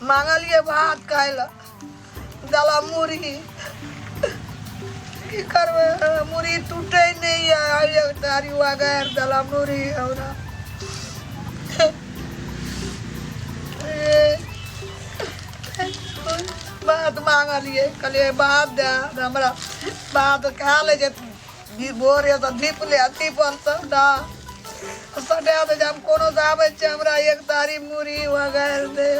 मांगलिए भात खाय लए, देला मुरही। की करबै, मुरही टूटै नहि यऽ। एक थारी वगैर देला मुरही हमरा। भात मांगलिए, कहलिए भात दए हमरा। भात खा लै छै भोरे तऽ धीपले धीपल सबटा सटा दै छै। हम कोनो से आबै छै, हमरा एक थारी मुरही वगैर दे।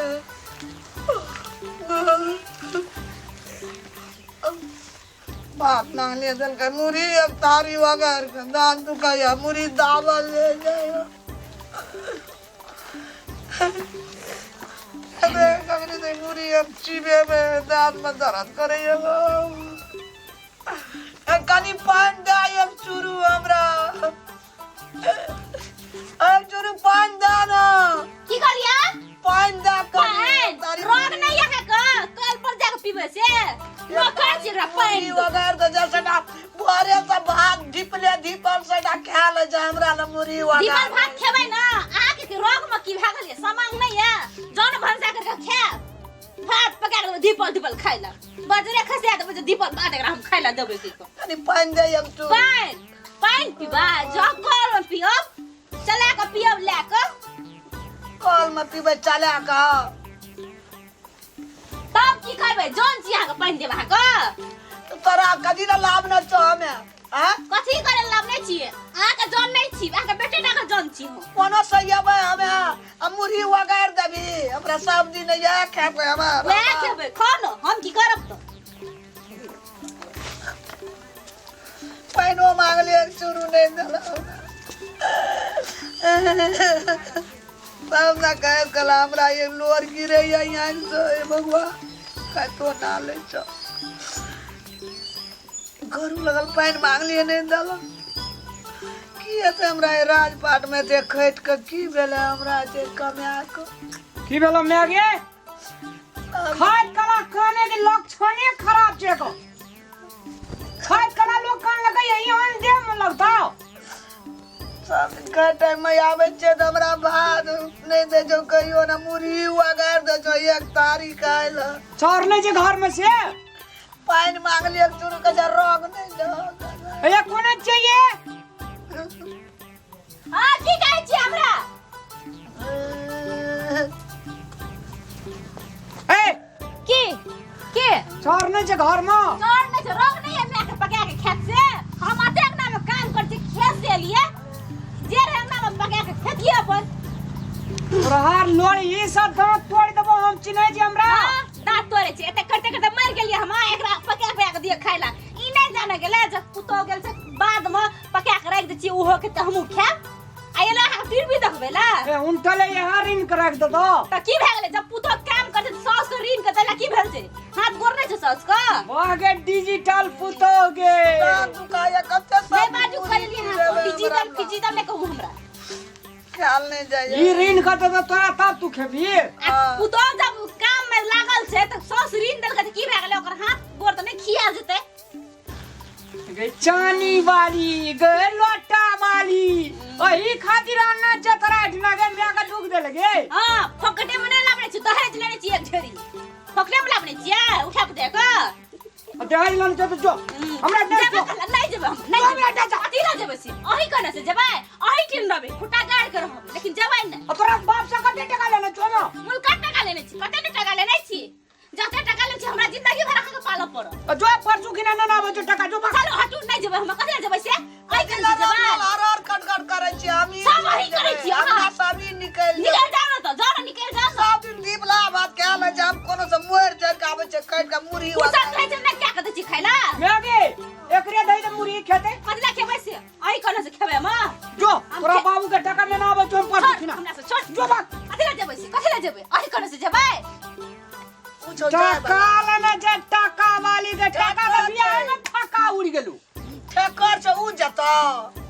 भात मांगलिए, देलकै मुरही एक थारी वगैर के। दाँत दुखाइया, मुरही दाबल जे जाइया। अरे कखनी से मुरही हम चिबेबै, दाँतमे दर्द करैया गो। कनि पानि दए एक चूरू हमरा, एक चूरू पानि दए ने। की कहलियै? पानि दए कनि। पानि रोग नहीं है का कल पर जाके पीबै से नौकर छी एकरा पानि दो। वगैर तऽ जैसे भोरे से भात ढिपले ढिपल से खा ले छै, हमरा लए मुरही धीपल वगैर। भात खेबै ना अहाँके के रोग में की भए गेल? सामांग नहीं है जौन भनसा करके खायब। भात पका के धीपल धीपल खाइ ला, बजरे खसिया देबै जे धीपल भात एकरा हम खाइ ला देबै की को। कनि पानि दे एक चूर। पानि पानि पीबा जब कल में पियब, चला के पियब लए के। कल में पीबै चला के? तब की करबै? जौन छी अहाँके पानि देब अहाँके। तोरा कथी ने लाभ न छौ हमे? आँ? कथी करे लाभ नहीं छियै अहाँके? जौन नहीं छी अहाँके, बेटे टा के जौन छी हम। कोनो सही अबै हमे आ मुरही वगैर देबी हमरा? सब्जी नहीं है खेबै हमे। वएह खेबै, खाउ ने, हम की करब तऽ? पानिओ मांगलियै, शुरू नहीं देलक। तब ना कहे कला हमरा ये लोर गिरे यहाँ से। हे भगवान, कतो ना ले छौ घरू लगल। पानि मांगलियै, नहीं देलक। की हेतै हमरा ई राजपाट में एते खटि कऽ? की भेलै हमरा एते कमा कऽ? की भेलो माय गे? खाइत कला काने के लक्षणे खराब छै को। खाइत कला लोग कान लगे यही आन दे में लगता। सब दिन खाय टाइम में आबै छै तऽ हमरा भात नहि दै छौ कहियो ने, मुरही वगैर दै छौ एक तारीख खाय लए। चाउर नहीं छै घर में से? पानि मांगलियै चूरू के, जे रंग नहि दऽ। ए, कोना चाहिए? हाँ, की कहै छी हमरा? ए। की के? चाउर नहीं छै घर में? चोर नहीं छै, रोग नहीं है मैं के पका के खेत से। हम अते अंगना में काम कर छी, खेत से लिए जे रहे अंगना में पका के खेतिए अपन। तोहर लोड़ ई सब दांत तोड़ देबो हम, चिन्है छी हमरा। हाँ, दांत तोड़े छी। एते करते करते मर गेलिए हम। एकरा पका पका के दिए खाय ला, ई नहीं जाने गेले जे पुतो गेल छै, बाद में पका के राखि दै छियै ओहो के तऽ हमहूँ खायब। आ एला अहाँ टीवी देखबै ला। ए, उनटले यहाँ ऋण के राखि देतो। तऽ की भए गेलै? जब पुतो काम करतै तऽ साउस के ऋण के दैला की भेल छै? हाथ गोड़ नहि छै साउस के? वाह गे डिजिटल पुतो गे। दाँत दुखाइया कते। नहि सब बाजू मुरही करेलियै अहाँ देबै डिजिटल हमरा। फिजिटल नहि कहू हमरा। ख्याल नहि जाइया। ई ऋण के देतो तोरा तब तू खेबही। आ हाँ। पुतो जब काम में लागल छै तऽ साउस ऋण देलकै तऽ की भए गेलै? ओकर हाथ गोड़ तऽ नहि खिया जेतै। गे चानी वाली, गे लोटा वाली, ओही खातिर आना छै तोरा एहिठिना गे? माय के दुख देल गे। हाँ, फोकटे में नहि लाबने छी। दहेज लेने छी एक ढेरी, फोकटे में लाबने छियै उठा के दे के? दहेज लेने छै तऽ जो हमरा दे। जेबै जो। कला? नहि जेबै हम, नहि जो जेबै। बेटा, जा। अथी लऽ जेबै से अहीं कने से जेबै, अहीं ठाम रहबै, खुट्टा गाड़ि के रहबै, लेकिन जेबै नहि। आ तोरा बाप से कते टका लेने छौ ना? मुल्का टका लेने छी, कते ने टका लेने छी। जते टका लेने छी हमरा जिंदगी भर अहाँके पालऽ पड़त। आ जो परसू खिना ना आबै छौ टका, जो बाप। चलू हटू, नहि जेबै हम। कथी लए जेबै से? अहीं कने से जेबै। हर हर कट कट करै छी हम ई। सब अहीं करै छी, अहाँ। हमरा सब ई निकलि निकलि जाउ ने तऽ, जाउ ने, निकलि जाउ ने। सब दिन दीपला भात खा लै छै। हम कोनो से मोरि चढ़ि के आबै छै काटि के मुरही। फुर्सत रहै छै ने क्या के दै छी खाय ला? माय गे, एकरे दही दे, मुरही खेतै। कथी लए खेबै से? अहीं कने से खेबै हम? जो हम तोरा बाबू के टका लेना आबै छौ हम परसू छोड़ खिना। हमरा से, छोड़। जो बाप। कथी लए जेबै से? कथी लए जेबै? अहीं कने से जेबै? पूछो जाय। टका लेने छै टका वाली के, टका के बियाह में फका उड़ गेलू। ठेकर छै उ जतऽ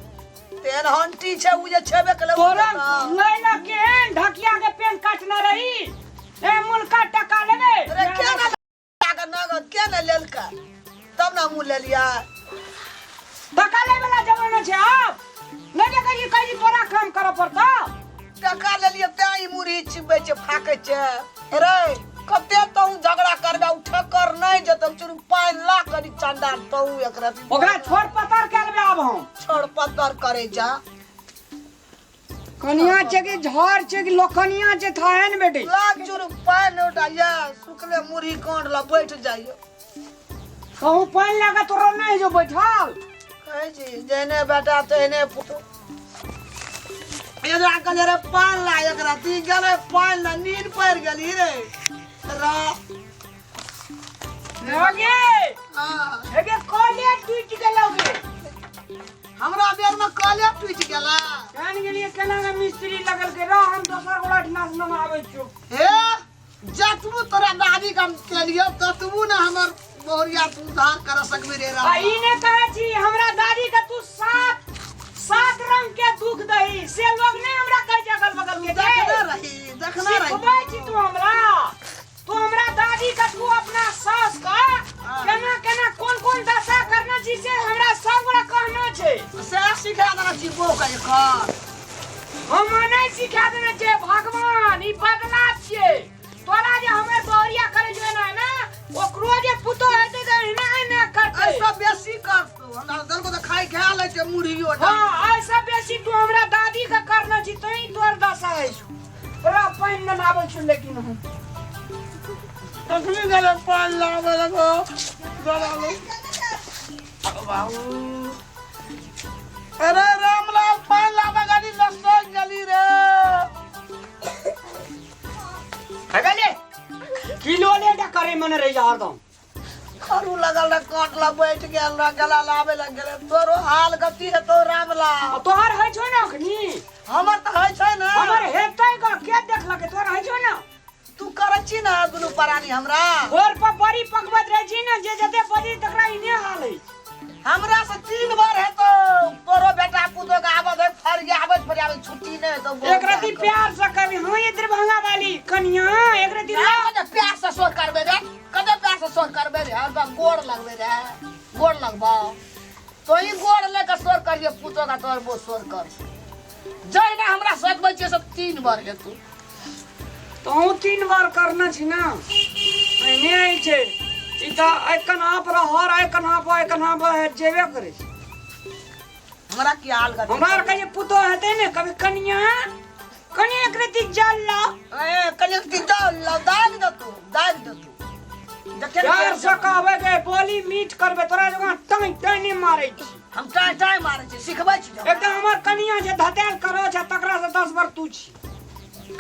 तेहन हंटी छै उ जे छेबे केलै उ तोरा जतऽ। नहीं ना केहन ढकिया के पेन काटने रही ए मुनका टका लेबे। रे के ना टाका नगद के ने लेलकै तब ने हमहूँ लेलियै। टका ले वाला जमाना छै आब नहीं देखै छी कहीं तोरा काम करऽ पड़तौ। टका लेलियै तैं ई मुरही चिबै छै, फाकै छै। रे तब चुरू पानि ला करी चंडा तू एकरा ओकरा छोड़ पतर के लेबे आब हम। छोड़ पतर करे जा। कनिया छै कि झड़ छै कि लोकनिया छै थाहे ने बेटी। लाग चुरू पानि उठा या सुखले मुरही कांड ला बैठ जाइयो। कहूँ पानि लगा तोरो नहीं जो बैठल। कहै छी जेहने बेटा तेहने पुतोह। एकरा कहलियै रे पानि ला एकरा ती गेलै पानि ला नींद पड़ि गेली रे रा। गे हाँ। हेगे कॉले टूटि गेलौ गे। हमरा बेर में कॉले टूटि गेला। केन गेलियै केना के मिस्त्री लगल के रह हम दोसर गोला ठिना से आबै छियौ। हे जतबू तोरा दादी के हम केलियौ ततबू ने हमर बहुरिया तू उद्धार कर सकबी रे आ राम। ई ने कहै छी हमरा दादी के तू सात सात रंग के दुख दही से लोग नहीं हमरा कहै छै अगल बगल के देखने रही देखने रही। सिखबै छी तू हमरा, तू हमरा दादी के तू अपना सास का केना केना कोन कोन दशा करना छी से हमरा सब गोरा कहना छै। से सिखा देना छी बो के एखन। हम नहीं सिखा देना छै भगवान ई बदला छियै। तोरा जे हमर बहुरिया करे जो ना ना ओकरो जे पुतो हेतै तऽ एहिना एहिना करतै। ऐसा बेसी करतौ हमरा दलको तऽ खाइ खा लै छै मुरहियो। हाँ ऐसा बेसी तू हमरा दादी के करना छी तैं तोर दशा है छौ। तोरा पानि नहि आबै छौ लेकिन हम तखनी गेलै पानि लाबै लगो जरा लो। बाबू अरे रामलाल पानि लाबै गाड़ी लसक गेली रे। गेले किलो ले जा करे मन रही हरदम। खरू लगल रह काट ला बैठ गेल रह गला लाबे लग गेले तोरो हाल गति हेतो रामलाल। तोहर होइ छौ ने अखनी? हमर तऽ होइ छै ने। हमर हेतै ग के देखलकै तोहर होइ छौ ने? तू करै छी ने दुनू प्राणी हमरा। घोर पर बड़ी पकबैत रहै छी ने जे जते बजी तकरा इने हाल है। हमरा से 3 बार हेतो तोरो बेटा पुतो के आबत है फरियाबत फरियाबत छुट्टी नहीं हेतो। एक रति प्यार से कभी हाँ ये दरभंगा वाली कनिया एक रति कते प्यार से शोर करबे रे कते प्यार से शोर करबे रे हरदम गोड़ लगबे रे गोड़ लगबा तो ही गोड़ लेके शोर करिए पुतो का तोर वो शोर कर जहिना हमरा सकबै छियै सब 3 बार हेतो। तोहू 3 बार करना छी ना एहने होइ छै। ई तऽ एहि कन्हा पर हर एहि कन्हा पर एहि कन्हा पर जेबे करै छै। हमरा की हाल गति हमरा आर के जे पुतोह हेतै ने कभी कनिया कनिया एक रति जल लाओ। ए कनिया एक रति जल लाओ दाग दे तू दाग दे तू। देखे ने प्यार से कहबै के बोली मीठ करबै तोरा जकाँ टाँय टाँय नहि मारै छी। हम टाँय टाँय मारै छी सिखबै छी हम। एकदम हमर कनिया जे धतेल करै छै तकरा से 10 बार तू छी।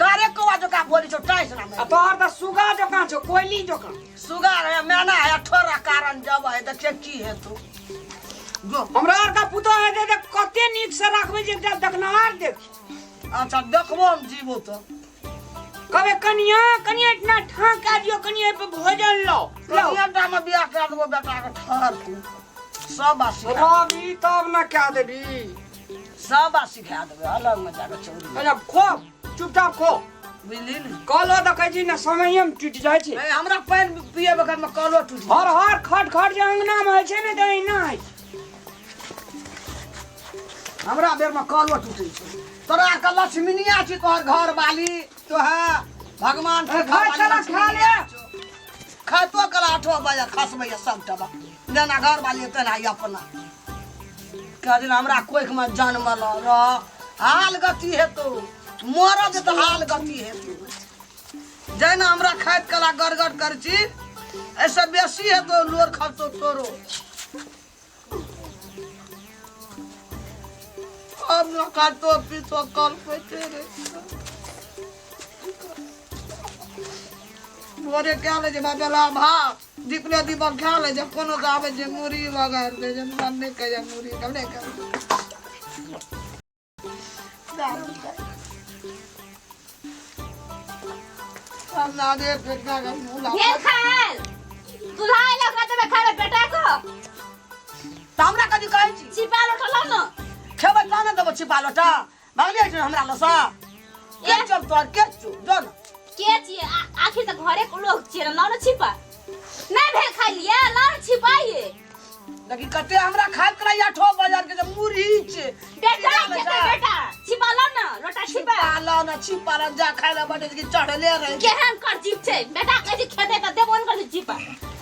कारे कौआ जकाँ बोली छौ टाँय सुना आ तोहर तऽ सुगा जकाँ छौ कोयली जकाँ। सुगा है मैना है ठोरा कारण जब है देखिए की है तू। जो हमरा आर का पुतोह हेतै तऽ कते नीक से राखबै जे एकटा देखनहार देख। अच्छा देखबो हम जीबो तऽ। कहबै कनिया कनिया इतना ठाँ कए दियौ कनिया एहि पर भोजन लाओ। लाओ। कनिया टा मे बियाह करा देबो बेटा के ठहर तू। सब बात सिखा। रवि तब न कए देबी। सब बात सिखा देबै अलग मे जाके चौरी। अच्छा खो चुपचाप खो। बुझली ने? कलो देखै छी ने समये मे टूटि जाइ छै। ए, हमरा पानि पिए बखत मे कलो टूटि जाइ। हर हर खट खट जे अंगना मे होइ छै ने तऽ एहिना होइ छै। हमरा बेर मे कलो टूटै छै। तोरा के लक्ष्मीनिया छी तोहर घर वाली तोहे भगवान के ए, घर खा वाली चला, खा ले। खातो कला 8 बजे खसबैया सब टबा जेना घर वाली तेना ही अपना। कहलिन हमरा कोख मे जन्मल रह हाल गति हेतौ मरद तऽ हाल गति हेतौ। जहिना हमरा खाइत कला गड़गड़ करै छी एहिसँ बेसी हेतौ लोर खसतौ तोरो। अब न खातो पीतो कल पैते रे। भोरे क्या ले जे बेला भात दीपले दीपक खा ले जे कोनो के आबै जे मुरही बगाड़ दे जे मन नहि कहै मुरही हम नहि कहै। हम ना दे पेट का मुंह ला। भेल खायल दूल्हा आयल ओकरा देबै खाय लए बेटा को। तऽ हमरा कथी कहै छी? छिपा लोटा लाउ ने। खेबै तहन ने देबो छिपा लोटा। भगलियै छै हमरा लसँ। के चल तोहर के छौ जो ने। के छियै? आखिर तऽ घरे के लोग छियै ने, लाउ ने छिपा। नहि भेल खाय लिए लाउ ने छिपाइए। देखी कते हमरा खाइत कला 8 बाजार के जे मुरही छै। बेटा, खेतै बेटा, छिपा लाउ ने, लोटा छिपा। छिपा लाउ ने, छिपा लाउ, जा खाय लए बैठे छी कि चढ़ले रहै। केहन कर जीप छै? बेटा कहै छै खेतै तऽ देबो ने करै छै छिपा।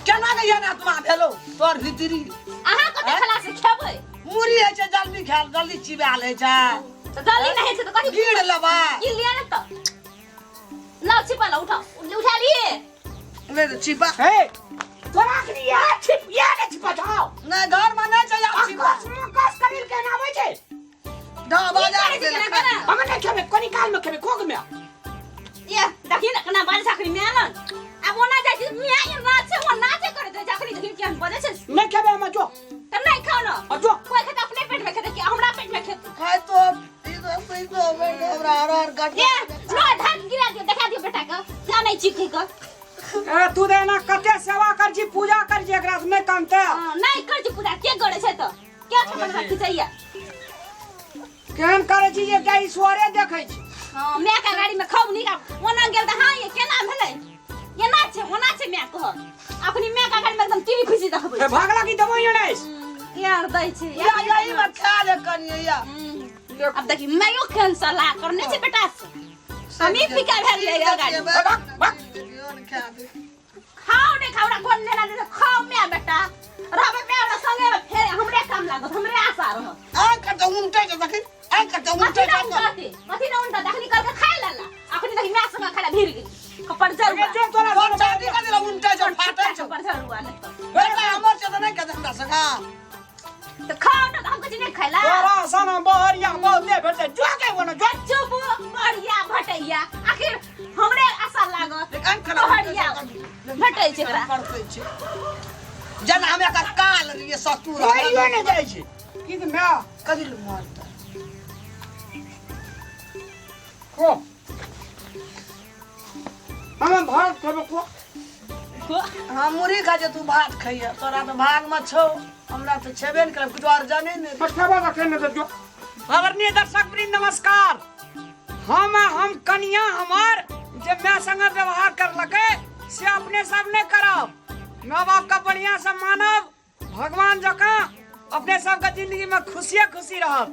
केना के एहन आत्मा भेलो तोर भीतरी। अहाँ कते खेला से खेबै। मुरी होइ छै जल्दी खायल, जल्दी चिबायल होइ छै। तऽ जल्दी नहि होइ छै तऽ कथी गीड़ लेबै। की लिअ ने तऽ लाउ छिपा लाउ, उठाउ, उठा लिए। नहि तऽ छिपा। हे तोरा के लिए छिप ये ने छिपा जाओ। नहि घर में नहि छै आब छिपा। आकाश मकाश करिल के नाम छै। ढा बाजार की करै छै गेल। केना केना? हम नहि खेबै, कोनी काल में खेबै कोग में। ये देखी ने केना बाजै छै अखनी माय लग। आब ओना जाइ छै माय, ई नाचे ओ नाचे करैत रहै छै अखनी, देखी केहन बजै छै। नहि खेबै हम, जो। तऽ नहि खाउ ने। आ जो। कोइ खेतै अपने पेट में खेतै कि हमरा पेट में खेतै? खाय तो ई तो पैसो हमरा हर हर गट। ये लो ढक गिरा दियो, देखा दियो बेटा के जानै छी की के। ए तू तऽ एना कते सेवा कर छी, पूजा कर छी, एकरा से नहि कमते। हाँ, नहि कर छी पूजा, के करे छै तऽ के छै मनवा खिचैया? केहन करै छी जे एकटा ईश्वरे देखै छी। हाँ, माय के गाड़ी में खूब नीक ओना गेल तऽ हाँ ये केना भेलै, एना छै ओना छै माय कह। अखनी माय के गाड़ी में एकदम टीवी खुशी देखबै। ए भागला की दबाई अनैस यार दै छै। या या ई मत खा ले कनिए या। अब देखी मायो केहन सलाह करने छै बेटा से। हमी फीका भए गेलै गाड़ी। खाओ ने खाओ ना कोन लेना दे, खाओ मैं बेटा रहबे मैं हमरा संगे में, फेर हमरे काम लागत, हमरे आशा रहत। आ कत उमटे छै देखी, आ कत उमटे कथी ना छै। उनटते, कथी ना उनटते? अखनी करके खाइ लेला, अखनी देखी मैं संगे खाला भीड़ गेली कपड़ जरुआ। जो तोरा कोन चाटी कथी ला उमटे छै, फाटे छै। कपड़ जरुआ नहीं तो बेटा हमर छै तऽ नहि कहत हमरा संगे। तो खाओ ना, हम कुछ नहीं खाइला। तोरा सन बहरिया बहुते भेटतै, जो के कोनो जो। चुप बढ़िया भटैया, आखिर हमरे आशा लागत। बढ़िया भटै छै एकरा। करतै छै जेना हम एकर काल रहियै ससुर। मरियो ने जाइ छै की तऽ माय। कथी लए मरतै? खो, हम भात खेबै, खो। हम मुरही खाइ छियै, तू भात खइहे। तोरा तऽ भागमे छौ, हमरा तऽ छेबे नहि करै, किछु आओर जानै नहि। खेबो तऽ खेने तऽ जो। आदरणीय दर्शक वृंद नमस्कार। हम कनिया हमार जे माय संगे व्यवहार करलकै से अपने सब नहि करब। माँ बाप के बढ़िया से मानब, भगवान जकाँ अपने सबके जिंदगी में खुशिये खुशी रहत।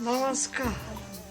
नमस्कार।